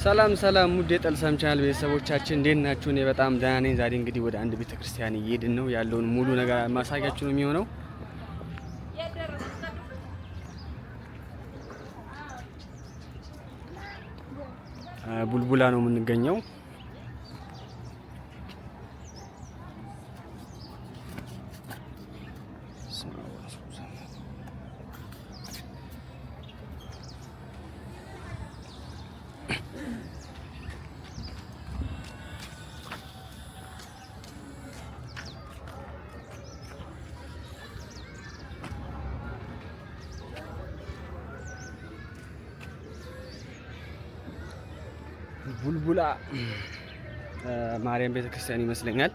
ሰላም ሰላም ውድ የጠልሰም ቻናል ቤተሰቦቻችን እንዴት ናችሁ? እኔ በጣም ደህና ነኝ። ዛሬ እንግዲህ ወደ አንድ ቤተክርስቲያን እየሄድን ነው። ያለውን ሙሉ ነገር ማሳያችሁ ነው የሚሆነው። ቡልቡላ ነው የምንገኘው። ቡልቡላ ማርያም ቤተክርስቲያን ይመስለኛል።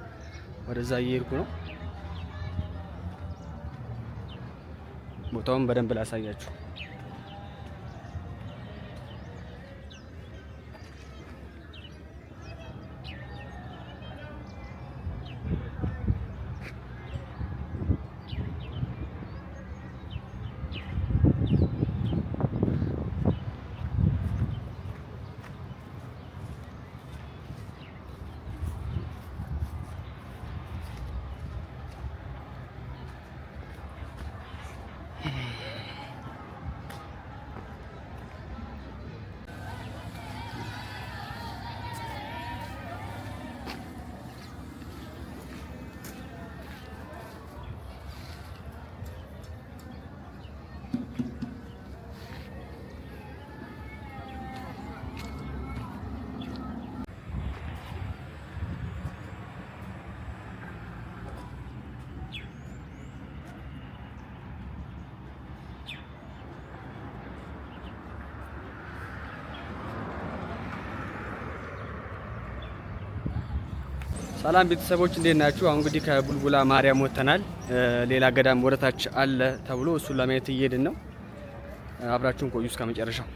ወደዛ እየሄድኩ ነው። ቦታውን በደንብ ላሳያችሁ። ሰላም ቤተሰቦች እንዴት ናችሁ? አሁን እንግዲህ ከቡልቡላ ማርያም ወጥተናል። ሌላ ገዳም ወደታች አለ ተብሎ እሱን ለማየት እየሄድን ነው። አብራችሁን ቆዩ እስከ መጨረሻው።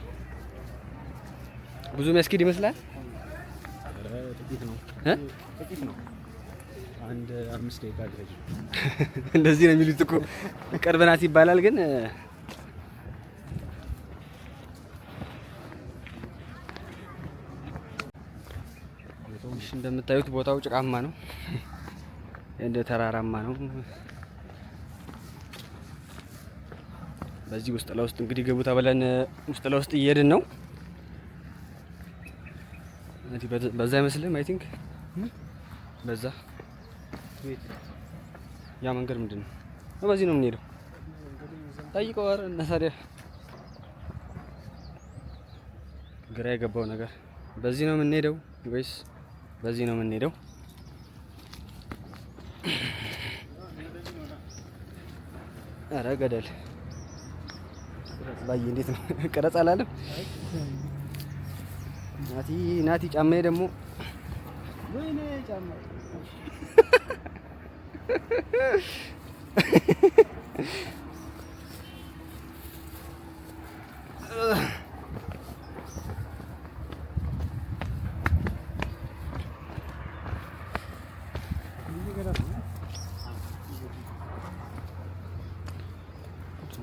ብዙ የሚያስኬድ ይመስላል። ጥቂት ነው ጥቂት ነው። አንድ 5 ደቂቃ ድረስ። እንደዚህ ነው የሚሉት እኮ፣ ቅርብ ናት ይባላል ግን እሺ፣ እንደምታዩት ቦታው ጭቃማ ነው፣ እንደ ተራራማ ነው። በዚህ ውስጥ ለውስጥ እንግዲህ ግቡ ተብለን ውስጥ ለውስጥ እየሄድን ነው። በዛ አይመስልም? I think በዛ ያ መንገድ ምንድን ነው? በዚህ ነው የምንሄደው። ጠይቀው። ኧረ እና ታዲያ ግራ የገባው ነገር በዚህ ነው የምንሄደው ወይስ በዚህ ነው የምንሄደው? ኧረ ገደል ባዬ እንዴት ነው? ቀረጻ አላለም። ናቲ ናቲ ጫማዬ ደግሞ ወይኔ ጫማ።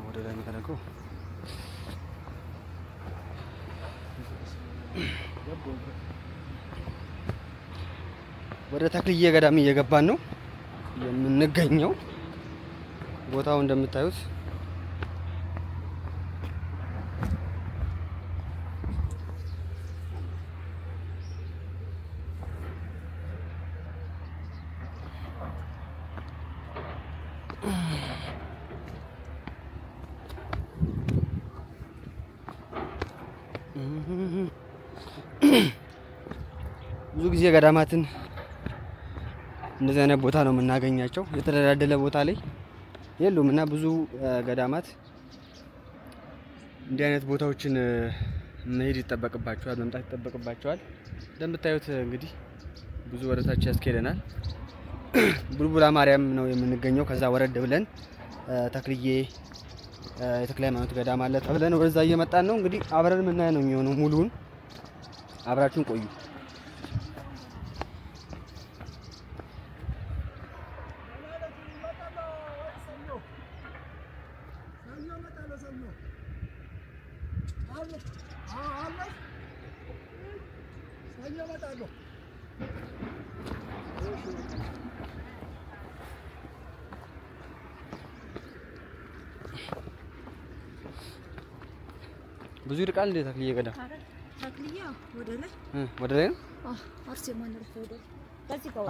ወደ ላይ የሚያደርገው። ወደ ተክልዬ ገዳም እየገባን ነው የምንገኘው። ቦታው እንደምታዩት ብዙ ጊዜ ገዳማትን እንደዚህ አይነት ቦታ ነው የምናገኛቸው። የተደላደለ ቦታ ላይ የሉም እና ብዙ ገዳማት እንዲህ አይነት ቦታዎችን መሄድ ይጠበቅባቸዋል፣ መምጣት ይጠበቅባቸዋል። እንደምታዩት እንግዲህ ብዙ ወደታች ያስኬደናል። ቡልቡላ ማርያም ነው የምንገኘው። ከዛ ወረድ ብለን ተክልዬ የተክለ ሃይማኖት ገዳም አለ ተብለን ወደዛ እየመጣን ነው። እንግዲህ አብረን የምናየው ነው የሚሆነው። ሙሉውን አብራችሁን ቆዩ። ብዙ ይርቃል እንዴ ተክልዬ ገዳም? ተክልዬ ወደ ላይ ወደ ላይ ነው። አርሴማ ነው ወደ ላይ።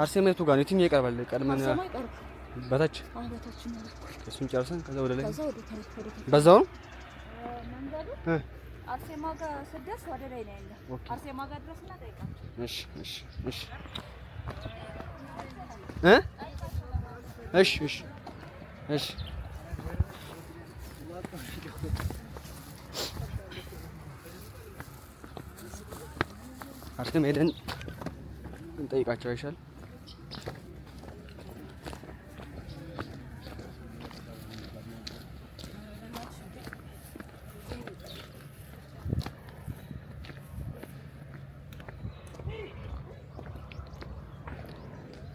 አርሴማ የቱ ጋር ነው? የትኛው ይቀርባል? ቀድመን በታች እሱን ጨርሰን ከዛ ወደ ላይ በዛው ነው መንገዱ። አርሴማ ጋር ስደርስ ወደ ላይ ነው ያለው። አርሴማ ጋር ድረስና ጠይቃቸው። እሺ እሺ እሺ እ እሺ እሺ እሺ አርሴማ ሄደን እንጠይቃቸው አይሻልም?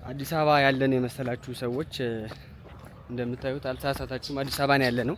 አዲስ አበባ ያለን የመሰላችሁ ሰዎች እንደምታዩት አልተሳሳታችሁም። አዲስ አበባ ነው ያለ ነው።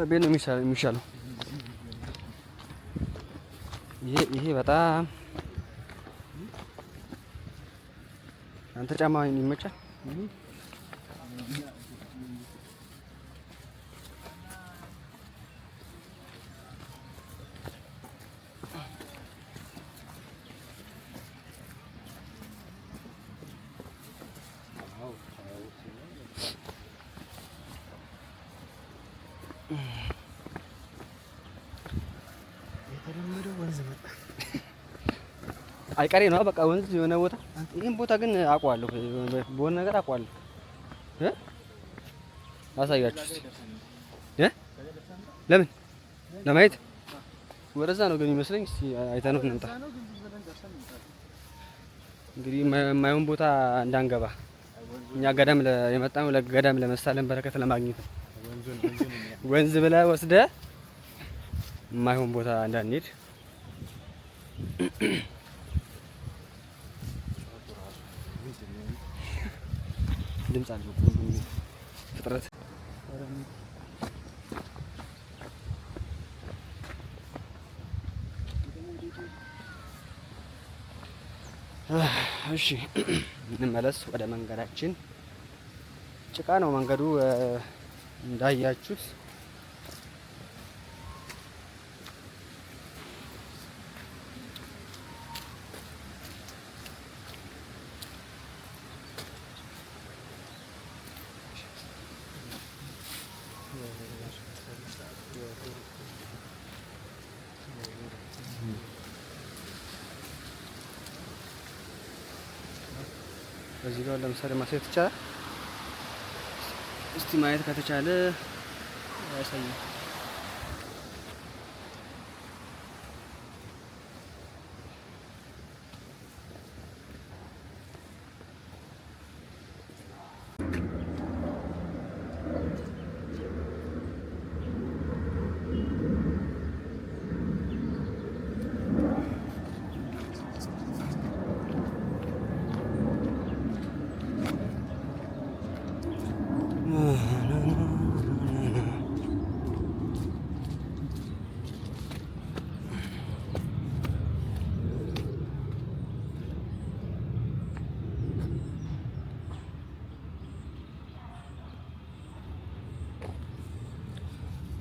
ቤት ነው የሚሻለው። ይሄ በጣም አንተ ጫማ ይመቻል። የተለመደው ወንዝ መጣ። አይቀሬ ነው በቃ ወንዝ የሆነ ቦታ። ይሄን ቦታ ግን አውቀዋለሁ፣ በሆነ ነገር አውቀዋለሁ። ላሳያችሁ እስኪ። ለምን ለማየት ወደዛ ነው ግን ይመስለኝ። እስኪ አይተነው እንምጣ። እንግዲህ የማይሆን ቦታ እንዳንገባ። እኛ ገዳም የመጣነው ለገዳም ለመሳለም በረከት ለማግኘት ነው። ወንዝ ብለህ ወስደህ የማይሆን ቦታ እንዳንሄድ። ድምጽ አለው ሁሉም ፍጥረት። እሺ እንመለስ ወደ መንገዳችን። ጭቃ ነው መንገዱ እንዳያችሁት። በዚህ ጋር ለምሳሌ ማሳየት ይቻላል። እስቲ ማየት ከተቻለ ያሳያል።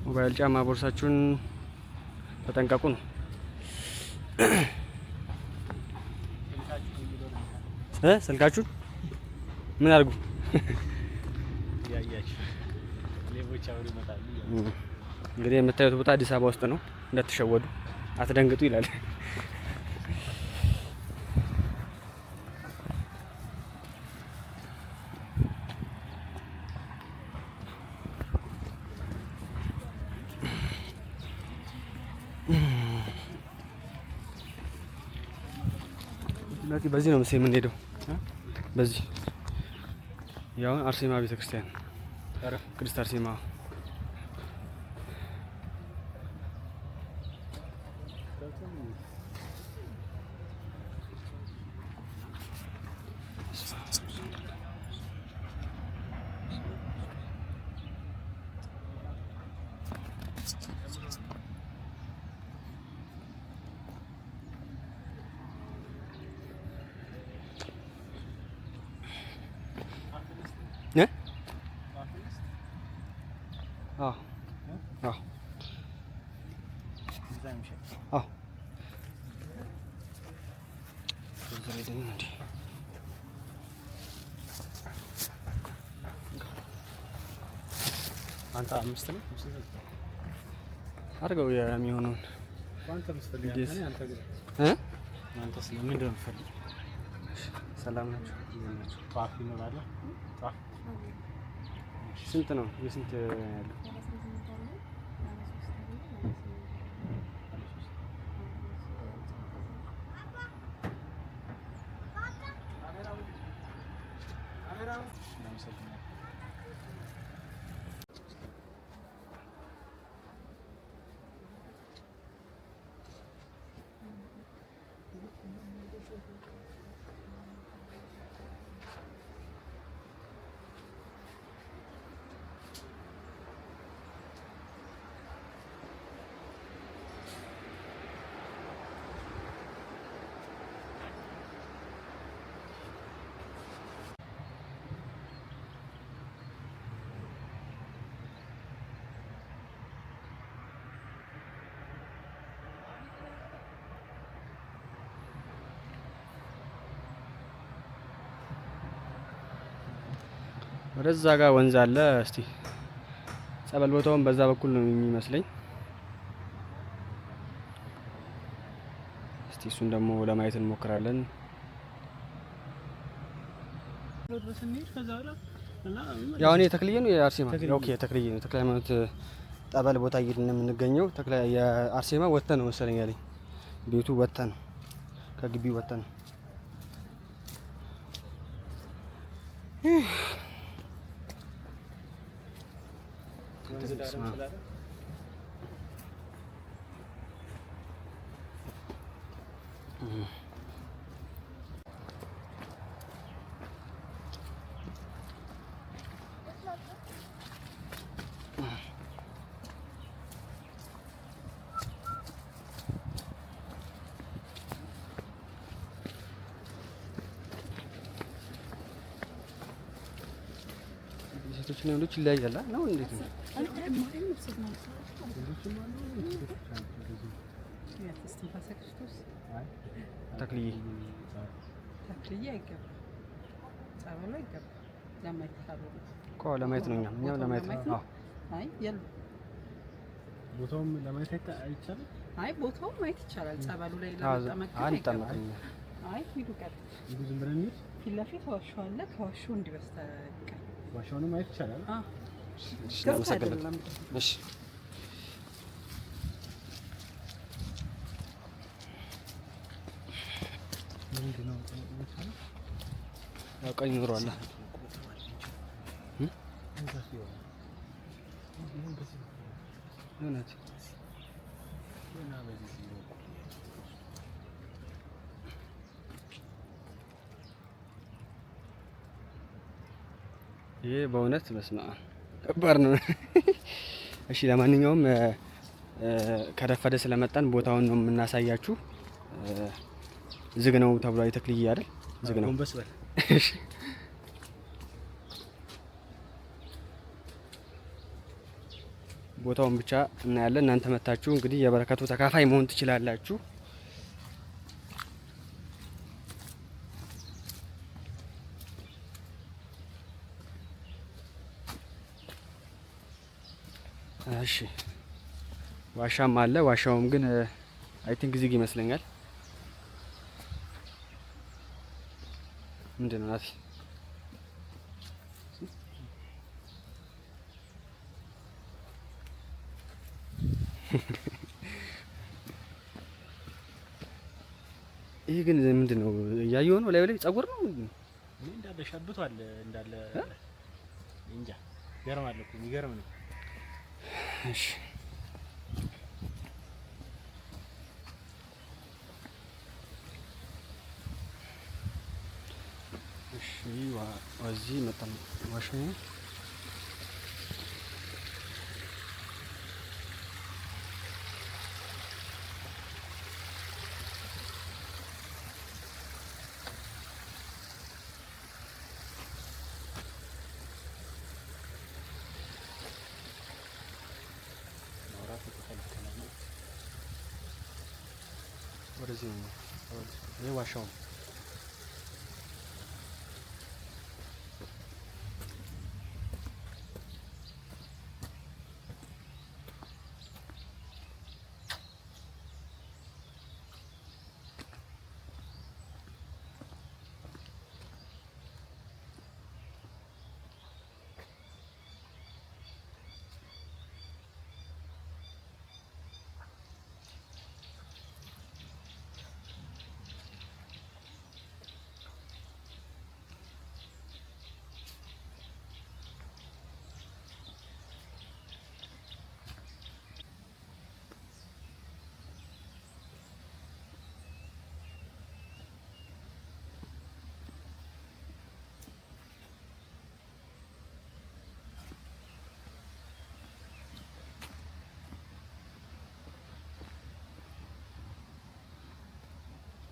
ሞባይል፣ ጫማ፣ ቦርሳችሁን ተጠንቀቁ ነው። ስልካችሁን ምን አድርጉ? እንግዲህ የምታዩት ቦታ አዲስ አበባ ውስጥ ነው። እንዳትሸወዱ፣ አትደንግጡ ይላል። በዚህ ነው መሰለኝ የምንሄደው። በዚህ ያው አርሴማ ቤተክርስቲያን ቅድስት አርሴማ። አዎ አዎ አዎ አንተ አምስት ነው አድርገው የሚሆነውን። ሰላም ናቸው። ጧፍ ይኖራል። ጧፍ ስንት ነው? የስንት ያለው? ወደዛ ጋር ወንዝ አለ። እስቲ ጸበል ቦታውን በዛ በኩል ነው የሚመስለኝ። እስቲ እሱን ደግሞ ለማየት እንሞክራለን። ያው እኔ ተክልዬ ነው የአርሴማ okay፣ ተክልዬ ነው ተክለ ሃይማኖት ጠበል ቦታ እየሄድን ነው የምንገኘው። ተክለ የአርሴማ ወጥተን ነው መሰለኝ ያለኝ ቤቱ ወጥተን ነው ከግቢው ወጥተን ነው። ሴቶችና ወንዶች ይለያያል ነው እንዴት ነው? ተክልዬ ተክልዬ አይገባም፣ ጸበሉ አይገባም። ለማየት ካልሆነ እኮ ለማየት ነው። እኛም ለማየት ነው። አይ የለም፣ ቦታውም ለማየት አይቻልም። አይ ቦታውም ማየት ይቻላል። ጸበሉ ላይ ለመጠመቅ አንጠመቅም። አይ ሂዱ፣ ቀጥ እንዲሁ ዝም ብለን እንሂድ። ፊት ለፊት ዋሻው አለ። ከዋሻው እንዲህ በስተቀኝ ዋሻውንም ማየት ይቻላል። እሺ፣ እናመሰግናለን። እሺ ያው ቀኝ ኖሯል። እውነት ይሄ በእውነት በስመ አብ ከባድ ነው። እሺ ለማንኛውም ከረፈደ ስለመጣን ቦታውን ነው የምናሳያችሁ። ዝግ ነው ተብሏል። የተክልዬ አይደል? ዝግ ነው። ጎንበስ በል። እሺ ቦታውን ብቻ እናያለን። እናንተ መታችሁ እንግዲህ የበረከቱ ተካፋይ መሆን ትችላላችሁ። እሺ ዋሻም አለ። ዋሻውም ግን I think ዝግ ይመስለኛል። ምንድን ነው ናቲ? ይሄ ግን ምንድን ነው እያየሁ ነው? ላይ ላይ ጸጉር ነው ምንድን ነው? እኔ እንዳለ ሸብቷል እንዳለ እንጃ። ይገርማል እኮ የሚገርም ነው። እሺ እሺ፣ እዚህ መጣን ዋሻው ነው። ማውራት የተከለከለ ነው። ወደዚህ ነው። ይሄ ዋሻው ነው።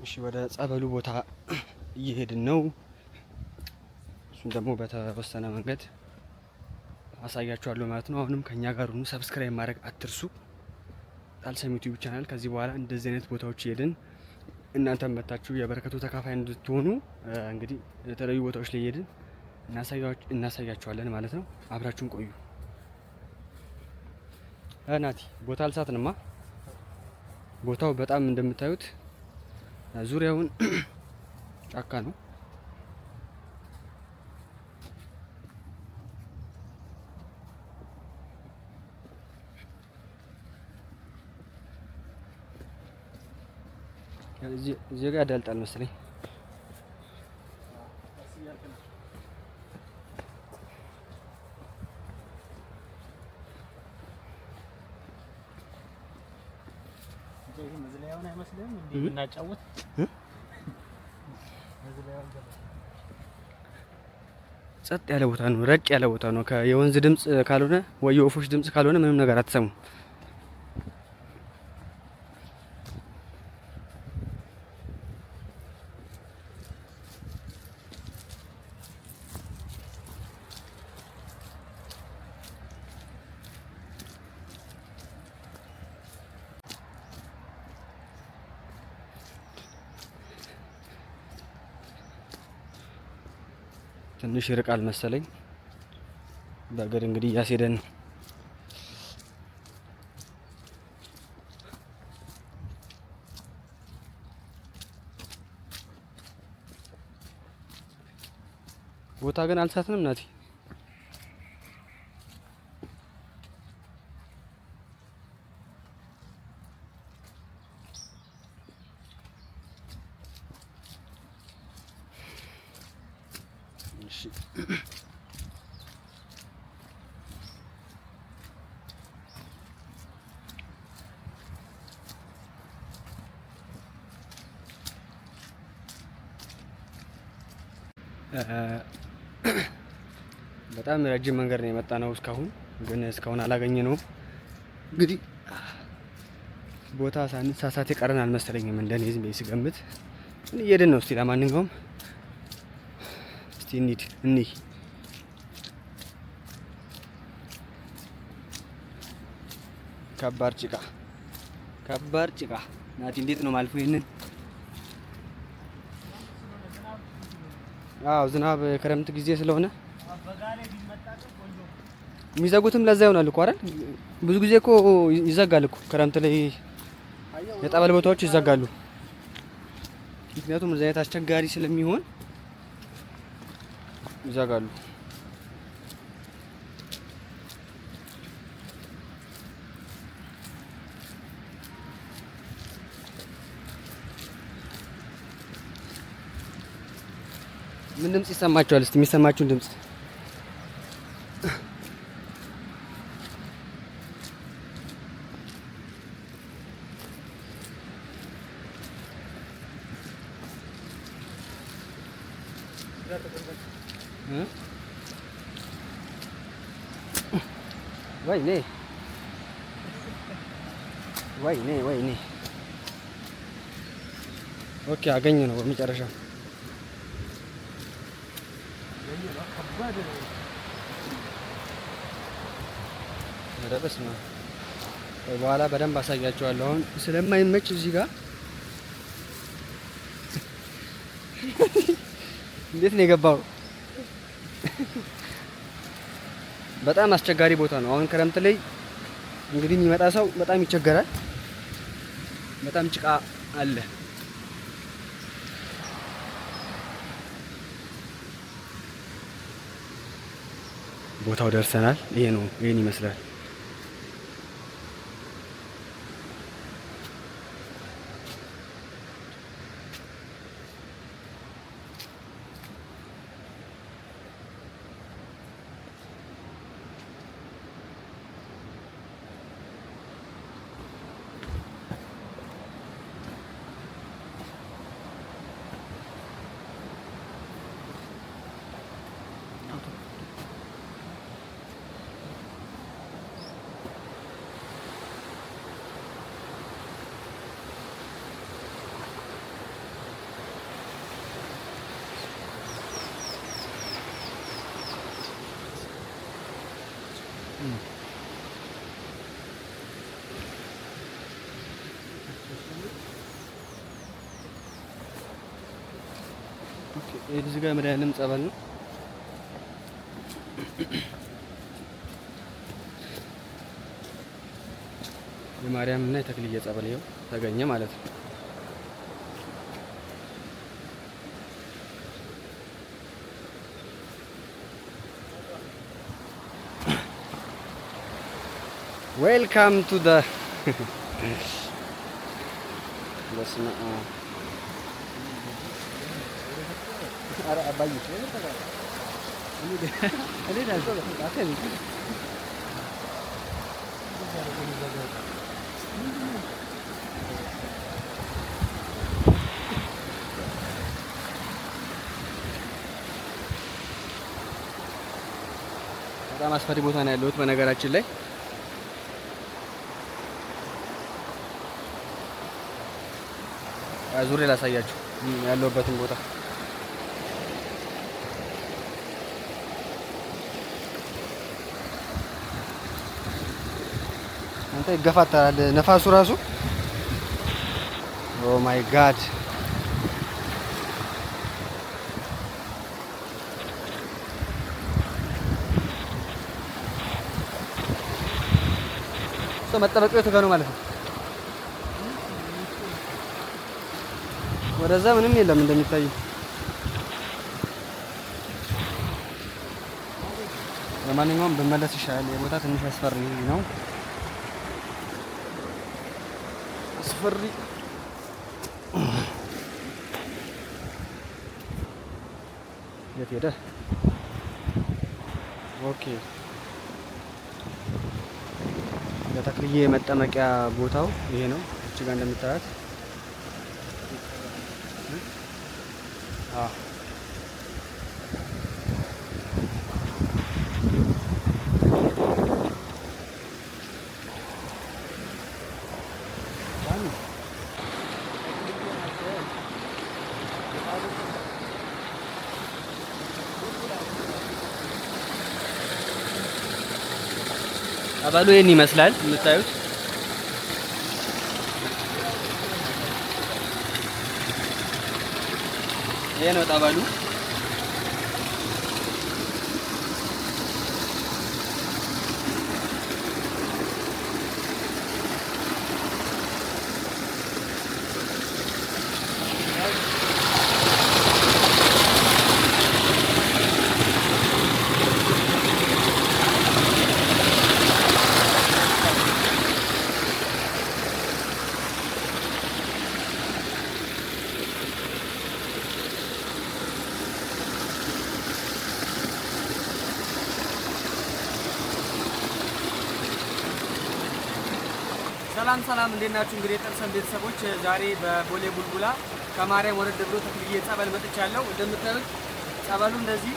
እሺ ወደ ጸበሉ ቦታ እየሄድን ነው። እሱን ደግሞ በተወሰነ መንገድ አሳያችኋለሁ ማለት ነው። አሁንም ከኛ ጋር ሁኑ። Subscribe ማድረግ አትርሱ። ጣልሰም YouTube channel ከዚህ በኋላ እንደዚህ አይነት ቦታዎች እየሄድን እናንተም መታችሁ የበረከቱ ተካፋይ እንድትሆኑ እንግዲህ የተለያዩ ቦታዎች ላይ እየሄድን እናሳያችኋለን ማለት ነው። አብራችሁን ቆዩ። ናቲ ቦታ አልሳትንማ። ቦታው በጣም እንደምታዩት ዙሪያውን ጫካ ነው። እዚህ ጋር ያዳልጣል መሰለኝ። መዝለያውን አይመስልህም? እንዲህ ብናጫውት ጸጥ ያለ ቦታ ነው። ረጭ ያለ ቦታ ነው። የወንዝ ድምጽ ካልሆነ ወይ የወፎች ድምጽ ካልሆነ ምንም ነገር አትሰሙም። ትንሽ ይርቃል መሰለኝ። በእግር እንግዲህ እያስሄደን ነው። ቦታ ግን አልሳትንም ናቲ። እሺ በጣም ረጅም መንገድ ነው የመጣ ነው። እስካሁን ግን እስካሁን አላገኘ ነው። እንግዲህ ቦታ ሳንሳሳት የቀረን አልመሰለኝም፣ እንደኔ ዝም ብዬ ስገምት እየሄድን ነው። እስቲ ለማንኛውም እስቲ እንሂድ እንይ። ከባድ ጭቃ፣ ከባድ ጭቃ። ናቲ እንዴት ነው ማልፎ ይሄንን? አዎ ዝናብ ክረምት ጊዜ ስለሆነ የሚዘጉትም ለዛ ይሆናል እኮ አይደል? ብዙ ጊዜ እኮ ይዘጋል እኮ ክረምት ላይ የጠበል ቦታዎች ይዘጋሉ። ምክንያቱም እዛ አይነት አስቸጋሪ ስለሚሆን ይዘጋሉ። ምን ድምጽ ይሰማችኋል? እስቲ የሚሰማችሁን ድምጽ። ወይኔ ወይኔ ወይኔ። Okay አገኘ ነው በመጨረሻ። ኧረ በስመ አብ። በኋላ በደንብ አሳያቸዋለሁ። አሁን ስለማይመች እዚህ ጋር እንዴት ነው የገባው? በጣም አስቸጋሪ ቦታ ነው። አሁን ክረምት ላይ እንግዲህ የሚመጣ ሰው በጣም ይቸገራል። በጣም ጭቃ አለ። ቦታው ደርሰናል። ይሄ ነው፣ ይሄን ይመስላል። እዚህ ጋር መድኃኒዓለም ጸበል ነው። የማርያም እና የተክልዬ ጸበል ይኸው ተገኘ ማለት ነው። Welcome to the በስመ አብ። ኧረ አባዬ በጣም አስፈሪ ቦታ ነው ያለሁት በነገራችን ላይ። ዙሬ ላሳያችሁ ያለሁበትን ቦታ። አንተ ይገፋታል ነፋሱ ራሱ። Oh my God። መጠበቂያው የቱ ጋር ነው ማለት ነው? ወደዛ ምንም የለም እንደሚታየው። ለማንኛውም ብመለስ ይሻላል። የቦታ ትንሽ አስፈሪ ነው። አስፈሪ። የት ሄደ? Okay ለተክልዬ መጠመቂያ ቦታው ይሄ ነው። እዚህ ጋር እንደምታዩት። አዎ ጸበሉ ይህን ይመስላል የምታዩት። ይሄ ነው ጠበሉ። ሰላም ሰላም፣ እንዴት ናችሁ? እንግዲህ የጠልሰም ቤተሰቦች ዛሬ በቦሌ ቡልቡላ ከማርያም ወረድ ብሎ ተክልዬ ጸበል መጥቻለሁ። እንደምታዩት ጸበሉ እንደዚህ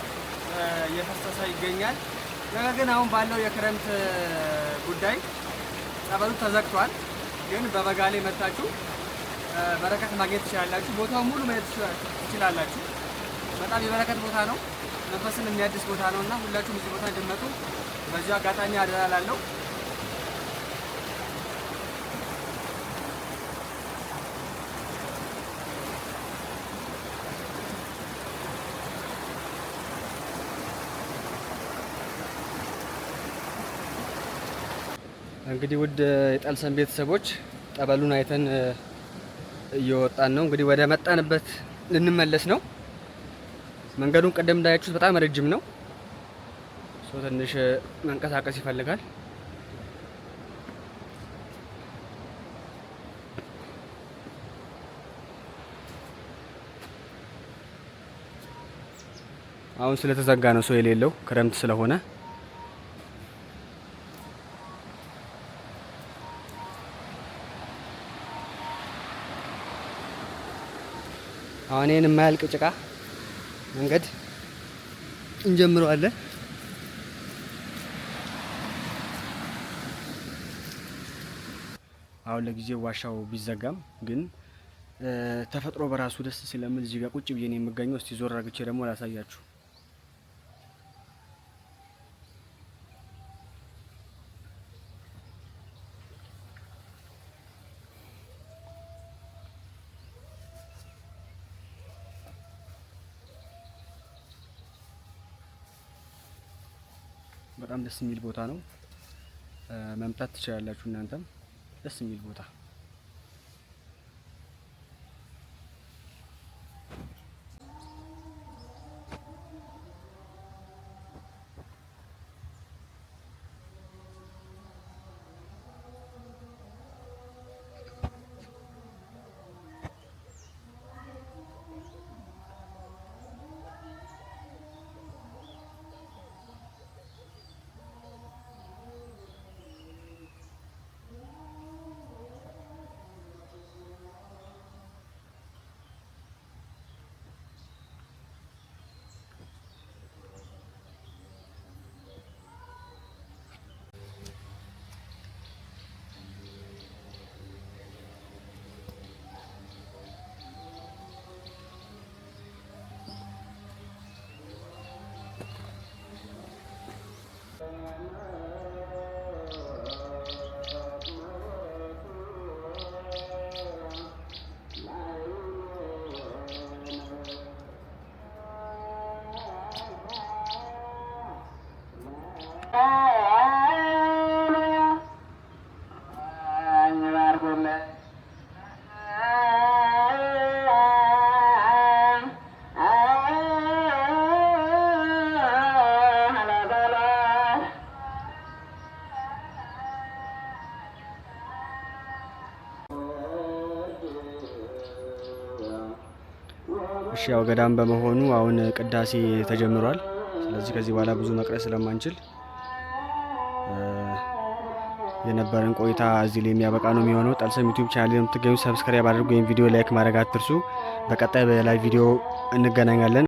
እየፈሰሰ ይገኛል። ነገር ግን አሁን ባለው የክረምት ጉዳይ ጸበሉ ተዘግቷል። ግን በበጋ ላይ መጥታችሁ በረከት ማግኘት ትችላላችሁ። ቦታው ሙሉ ማየት ትችላላችሁ። በጣም የበረከት ቦታ ነው። መንፈስን የሚያድስ ቦታ ነው እና ሁላችሁም እዚህ ቦታ እንድትመጡ በዚሁ አጋጣሚ አደራ እላለሁ። እንግዲህ ውድ የጠልሰን ቤተሰቦች ጠበሉን አይተን እየወጣን ነው። እንግዲህ ወደ መጣንበት ልንመለስ ነው። መንገዱን ቀደም እንዳያችሁት በጣም ረጅም ነው። So ትንሽ መንቀሳቀስ ይፈልጋል። አሁን ስለተዘጋ ነው ሰው የሌለው ክረምት ስለሆነ። አሁን ይሄን የማያልቅ ጭቃ መንገድ እንጀምረዋለን። አሁን ለጊዜው ዋሻው ቢዘጋም ግን ተፈጥሮ በራሱ ደስ ስለሚል እዚህ ጋር ቁጭ ብዬ ነው የምገኘው። እስቲ ዞር አድርግቼ ደግሞ ላሳያችሁ። በጣም ደስ የሚል ቦታ ነው። መምጣት ትችላላችሁ እናንተም። ደስ የሚል ቦታ። እሺ ያው ገዳም በመሆኑ አሁን ቅዳሴ ተጀምሯል። ስለዚህ ከዚህ በኋላ ብዙ መቅረጽ ስለማንችል የነበረን ቆይታ እዚህ ላይ የሚያበቃ ነው የሚሆነው። ጠልሰም YouTube channel የምትገኙ subscribe አድርጉ፣ ወይም ቪዲዮ like ማድረግ አትርሱ። በቀጣይ በሌላ ቪዲዮ እንገናኛለን።